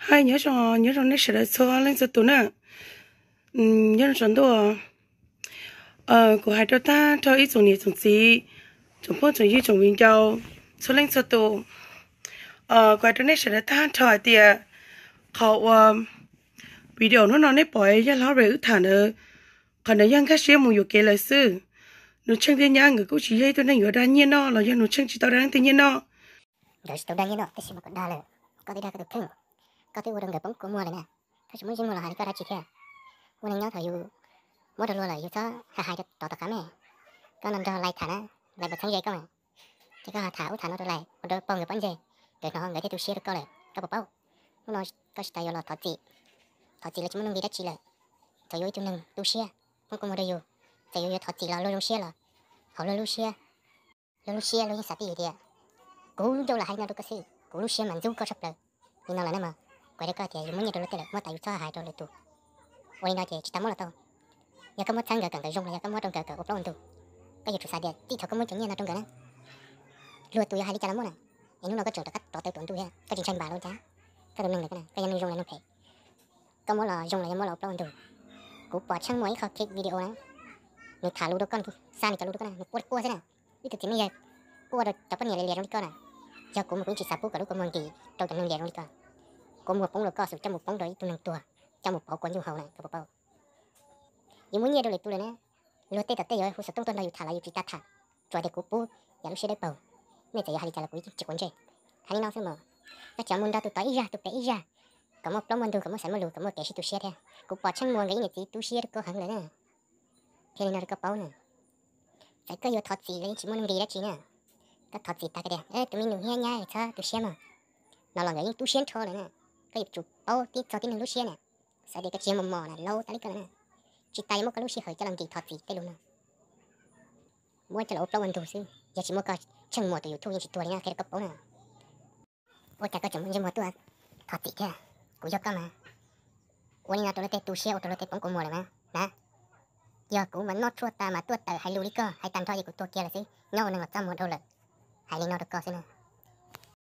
Nyob zoo, nyob zoo nej sawv daws txhua leej txhua tus na. Nyob zoo tsaus ntuj. Kuv hais rau tag nrho ib tsoom niam tsoom txiv, tsoom phooj tsoom ywg tsoom viv ncaus txhua leej txhua tus. Kuv hais rau nej sawv daws tag nrho hais tias qhov uas video hnub no nej pom yog hlob Ray wb tham ntawd, qhov ntawd yog nkag siab mus yuam kev lawm xwb. Nus Tsheej thiab Nyab nkawd kuj tsis yog ib tug neeg yuav dag nyiaj noj los yog Nus Tsheej tsis tau dag leej twg nyiaj noj. Nkawd tsis tau dag nyiaj noj tab sis mas koj dag lawm, koj twb dag koj tus kheej, koj twb ua rau nkawd poob kua muag lawm na. Koj tsis muaj ntsej muag los hais li koj dab tsi thiab? Ua neeg nyob thaum yus muab rau luag lawm yus txhob hais hais rau tom tom qab me. Koj no nrog Lais tham na, Lais puas txheeb ze koj? Ces koj ho tham ub tham no rau Lais ua rau pog nkawd pob ntseg, nkawd hnov nkawd thiaj tu siab rau koj lawm, koj puas paub? Hnub no koj tsis tas yuav los thov txim, thov txim los tsis muaj nuj nqis dab tsi lawm. Txawm yuav ib tug neeg tu siab, poob kua muag rau yus, txawm yuav yuav thov txim los luag zoo siab los hauv luag lub siab, luag lub siab luag yeej xav tib yus tias kuv lub ncauj los hais li no rau koj xwb, kuv lub siab mas ntxub koj tshaj plaws. Li no lawm ne mas, kuv hais rau koj tias yus muab nyiaj rau luag tej lawm muab tas yus txhob hais rau lwm tus. Ua li no ces tsis tas muab los tau. Yog koj muab txhawb nkawd kom nkawd zoo los yog koj muab rau nkawd kom ua plaub ua ntug, koj yuav tsum xav tias txij thaum koj muab cov nyiaj no rau nkawd na, luag tus yog hais li cas los muaj na. Es hnub no koj tseem rov qab rov tawm tuam ntuj thiab koj tsis ntshai npam los cas? Koj tus neeg ntawd koj yog neeg zoo los neeg phem, koj muab los zoo los yog muab los ua plaub ua ntug? Kuv pom Tsheej Muas ib qho clip video na, nws tham lus rau koj, xa nws cov lus rau koj na, nws quaj quaj xwb na. Ib tug txiv neej yawg quaj rau cov poj niam liam liam zoo li koj na. Yog kuv mas kuv yeej tsis xav pub kom lub kua muag nkim rau cov neeg liam zoo li koj. Kua muag poob rau koj xwb coj mus poob rau ib tug neeg tuag, coj mus pauv kua ntuj haus na, koj puas paub? Yus muab nyiaj rau lwm tus lawm na, luag tej tom tej yuav hu xov tooj tuaj nrog yus tham los yus tsis tas tham, tsuas tias kuv pub yam lub siab dawb paug, nej txawm yuav hais li cas los kuv yeej tsis quav ntsej. Hais li no xwb mas, koj tseem mus nrog tus tod ib zaj tus pem ib zaj, kom muaj plaub muaj ntug, kom muaj xaiv muaj lus, kom muaj kev sib tu siab thiab. Kuv pom Tsheej Muas nkawd ib niam txiv tu siab rau koj heev lawm na. Qhia li no rau koj paub na, txawm koj yuav thov txim los yeej tsis muaj nuj nqis dab tsi na. Koj thov txim tag koj tias tus me nus thiab nyab txhob tu siab mog, no los nkawd yeej tu siab nrho lawm na. Koj yuav tsum paub tib txog tib neeg lub siab na. Xav tias koj tsis yog mos mos na, laus tas li koj lawm na. Tsis tas yuav muab koj lub sij hawm coj los nkim thov txim tej lus no. Muab coj los ua plaub ua ntug xwb, yog tsis muaj koj Tsheej Muas tus YouTube yeej tsis tuag li na, qhia rau koj paub na. Ua cas koj tseem muaj ntsej muag tuaj thov txim thiab? Kuv yog koj mas, ua li no rau luag tej tu siab, ua rau luag tej poob kua muag lawm mas na. Yog kuv mas noj tshuaj tas mas tuaj tawm hais lus li koj hais tag nrho ces kuv tuag kiag lawm xwb, nyob ua neeg los txaj muag dhau lawm. Hais li no rau koj xwb na.